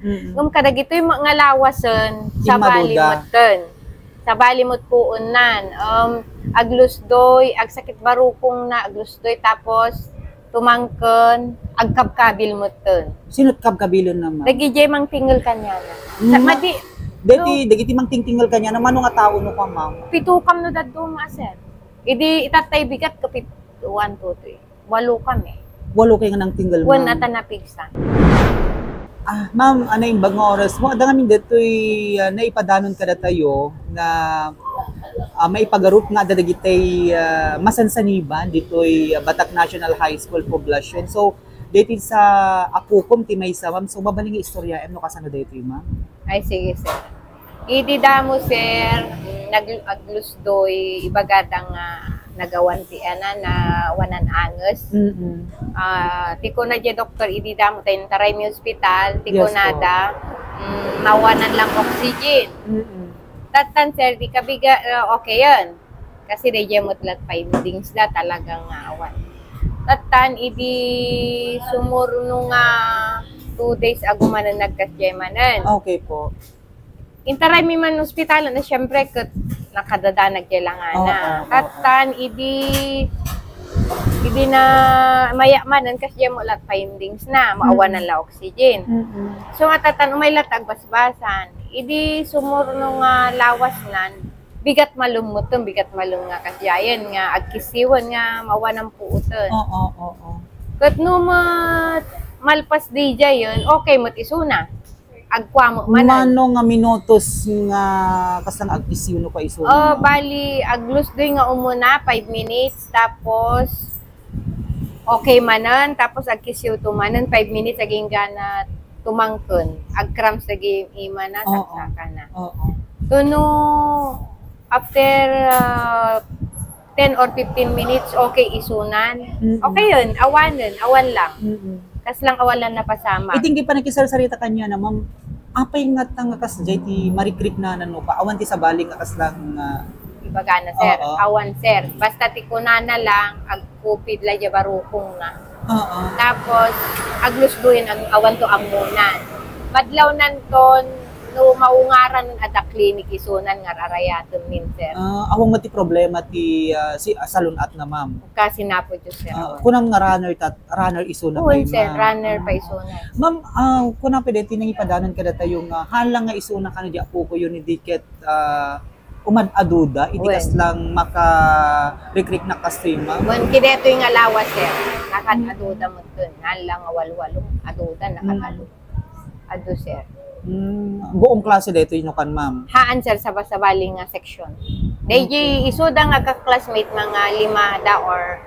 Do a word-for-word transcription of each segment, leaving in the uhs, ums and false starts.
Mm. Ngem kadagitoy nga lawasen, sabali metten. Sabali met puonnan. Um, aglusdoy, agsakit barukongna, aglusdoy, tapos tumangken, agkabkabil metten. Sino't kabkabilenna, ma'am? Dagidiay mangtingel kaniana. Mm. Sa-, madi-, dagiti, no? Dagiti mangtingtingel kaniana, mano nga tao no, ma'am? Pito kam no dadduma, sir. Idi itattay bigat, kapit-, one, two, three. Walo kami. Walo kayo nga nangtingel, ma'am. Wen a ta napigsa. Ah, ma'am, a, naimbag nga oras mo. Adda ngamin ditoy, ah, naipadanon kadatayo nga, ah, maipagarup nga adda dagitay, ah, masansaniban ditoy, ah, Batak National High School Poblacion. So, ditoy sa apukom ti maysa, ma'am. So, mabalin nga istoryaem no kasano daytoy, ma'am? Ay, sige, sir. Idi damo, sir, nag-, aglusdoy, ibagada nga nagawan ti, ana, nawanan anges. Mm-mm. Ah, ti kuna diay doktor, idi damo ta intaraymi ospital, ti kunada, mm, mawanan lang oxygen. Mm-mm. Tattan, sir, di kabiga, ah, okay yun. Kasi daydiay met la findings da, talagang nga awan. Tattan, idi sumurno nga two days ago manen nagkasdiay manen. Okay po. Intaraymi man ospital, na siyempre, ket nakadadanag diay langana. Oo, oo, oo. Tattan, idi, idi na maya manen, kasdiay met la findings na, maawanan la oxygen. Mm-mm. So, nga tattan, umay la ta agbasbasan. Idi sumurno nga lawasnan, bigat malem metten, bigat malem nga kasdiayen, nga agkisiwen, nga maawanan puoten. Oo, oo. Ket no met malpas daydiayen, okay met isuna. Agkua met manen. Mano nga minutos nga kasla nga agkisiw no kaisuna? Oh, bali, aglusdoy nga umuna, five minutes, tapos okay manen, tapos agkisiw to manen, five minutes, agingga na tumangken. Agcramps lagi ima na, oo, saksakana. Oo. Tuno, after, ah, ten or fifteen minutes, okay isunan. Mm-mm. Okay yun, awanen, awan lang. Mm-mm. Kaslang awan lang napasamak. Iti panakisarsarita kaniana, ma'am, apay ngata nga kasdiay ti marikriknanan no pa-, awan ti sabali nga kasla nga ibagana, sir. Oo. Awan, sir. Basta ti kunana lang, agkupid la diay barukongna. Oo. Tapos, aglusdoyen, ag-, awan to ammonan. Madlawnan ton, no maungaran adda clinic isunan nga rarayaten min, sir. Ah, awan met ti problema ti, ah, si, ah, salun-atna, ma'am. Kasi napo, Diyos, sir. Ah, kunam nga runner tat-, runner isuna pay, sir, ma'am. Runner pa isuna. Ma'am, ah, kunam pay daytoy nangipadanon kadatayo nga haan lang nga isuna kano diay apokoyo ni di ket, ah, uman aduda, iti kaslang makarikriknak kastoy, ma'am? Wen, kadaytoy nga lawas, sir. Nakan aduda metten. Haan lang nga walwalo. Aduda, nakan adu. Adu, sir. Mm, buong klase daytoy no kan, ma'am? Haan, sir, saba-sabali nga section. Daydi isuda nga ka-classmate, mga lima da or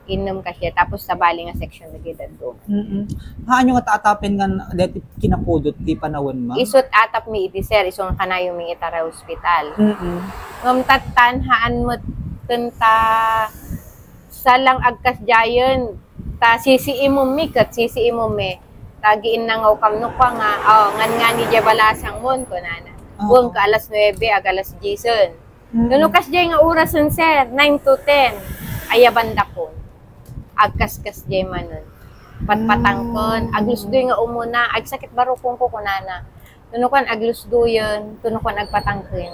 innem kasiya, tapos sabali nga section dagiti dadduma. Mm-mm. Haanyo nga taatapen nga daytoy kinapudot ti panawen, ma'am? Isu't atapmi idi, sir, isu nga kanayomi itaray ospital. Mm-mm. Ngem tattan, haan met ken ta salang agkasdiayen, ta sisiimummi ket sisiimummi. Ta agiinnangaw kam no kua nga, "Oh, ngan ngani diay balasangmon?" kunana. Oo. Wen, ka alas nuebe, ag alas diesen. Mm. No kasdiay nga orasen, sir, nine to ten, ayabandakon. Agkaskasdiay manen. Patpatangken, mm, aglusdoy nga umuna, agsakit barukongko, kunana. Tunukan aglusdoyen, tunukan agpatangken.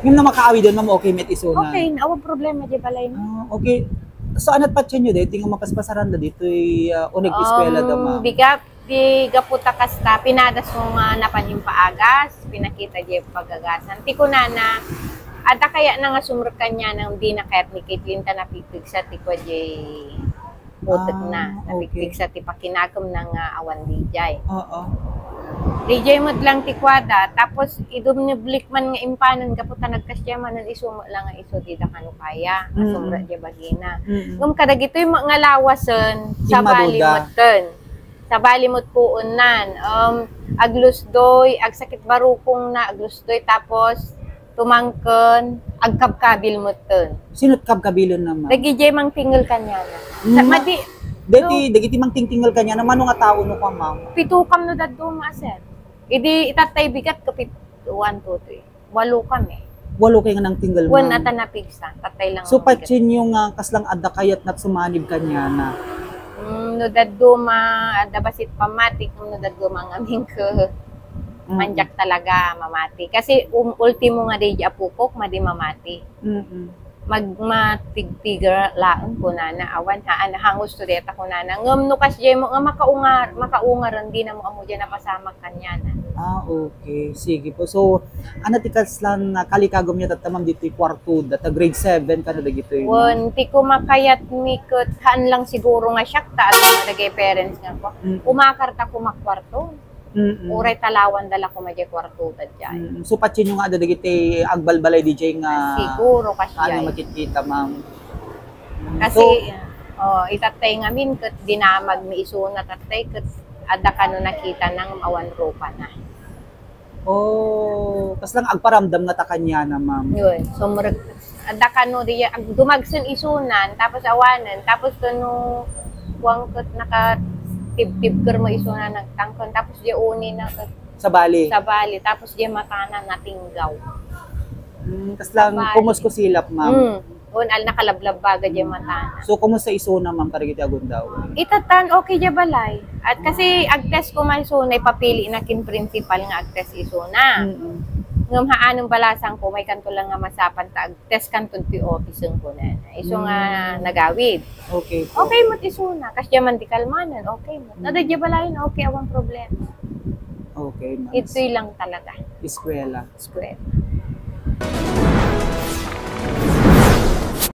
Ngem no makaawiden, ma'am, okay met isuna? Okay, awan problema diay balayna. Ah, okay. So, ania't patienyo daytoy nga mapaspasaranda ditoy, ah, uneg ti eskuelada, ma'am? Um, bigat, di gapu ta kasta, pinadasko nga napan impaagas, pinakita diay pagagasan. Ti kunana, adda kayatna nga sumrek kaniana, dina kayat ni Caitlin ta napipigsa ti kua diay putekna. Ah, okay. Napigpigsa ti pakinakemna nga awan diay. Oo. Diay met lang ti kuada, tapos idumnublik man nga impanen gapu ta nagkasdiay manen, isu met lang nga isu dida kano kaya, mm, sumrek diay bagina. Mm. Ngem kadagitoy met nga lawasen, sabali metten. Sabali met puonnan. Um, aglusdoy, agsakit barukongna, aglusdoy, tapos tumangken, agkabkabil metten. Sino't kabkabilenna, ma'am? Dagidiay mangtingel kaniana. Sa, mm, madi-, dagiti, no, dagiti mangtingtingel kaniana, mano nga tao no kua, ma'am? Pito kam no dadduma, sir. Idi itattay bigat, kapit-, one, two, three. Walo kami. Walo kayo nga nangtingel, ma'am? Wen a ta napigsa, tattay lang. So, patienyo nga kaslang adda kayatna't sumanib kaniana. Mm, no dadduma, adda bassit pammatik, no dadduma ngamin ket Mm. mandiak talaga mamati. Kasi, um, ultimo nga di apokok, madi mamati. Mm. Mag-, matigtiger laeng kunana, awan haan, hangusto deta kunana. Ngem no kasdiay mo nga makaungar-, makaungaren, dinamo ammo diay napasamak kaniana. Ah, okay. Sige po. So, ano ti kasla nga kalikagumyo tatta, ma'am, ditoy kuartoda, ta grade seven kano dagitoy, ma'am? Wen, ti kumakayatmi ket haan lang siguro nga siak ta, adda dagiti parents nga ko. Mm. Umakar ta kumakwarto. Mm. Uray talawanda la koma diay kuartoda diay. Mm. So, patienyo nga adda dagiti agbalbalay diay nga siguro kasdiay. Ano makikita, ma'am? Mm. Kasi, so, oh, itattay ngamin ket dinamagmi isuna tattay ket adda kano nakitana ngem awan rupana. Oh, kasla nga agparamdam ngata kaniana, ma'am? Yun, sumrek-, adda kano diay, ag-, dumagsen isunan, tapos awanen, tapos kano, kuwan ket nakatibtibker met isunan, nagtangken, tapos diay unina ket sabali. Sabali, tapos diay matana natinggaw. Hmm, kasla nga sabali. Kumuskusilap, ma'am? Hmm. Wen, al-, nakalablabbaga diay matana. So, kumusta isuna, ma'am, kadagiti agundaway? Itatan, okay diay balay. At kasi agtest koma isuna, ipapilina ken principal nga agtest isuna. Mm-mm. Ngem haanen balasangko, maykanto lang nga masapan ta agtest kanto ti office kunana. Isu nga Mm. nagawid. Okay po. Okay met isuna. Kasdiay man ti kalmanen, okay met. Mm. Nadagiti balayen, okay, awan problema. Okay, ma'am. Itoy lang talaga. Eskwela. Eskwela.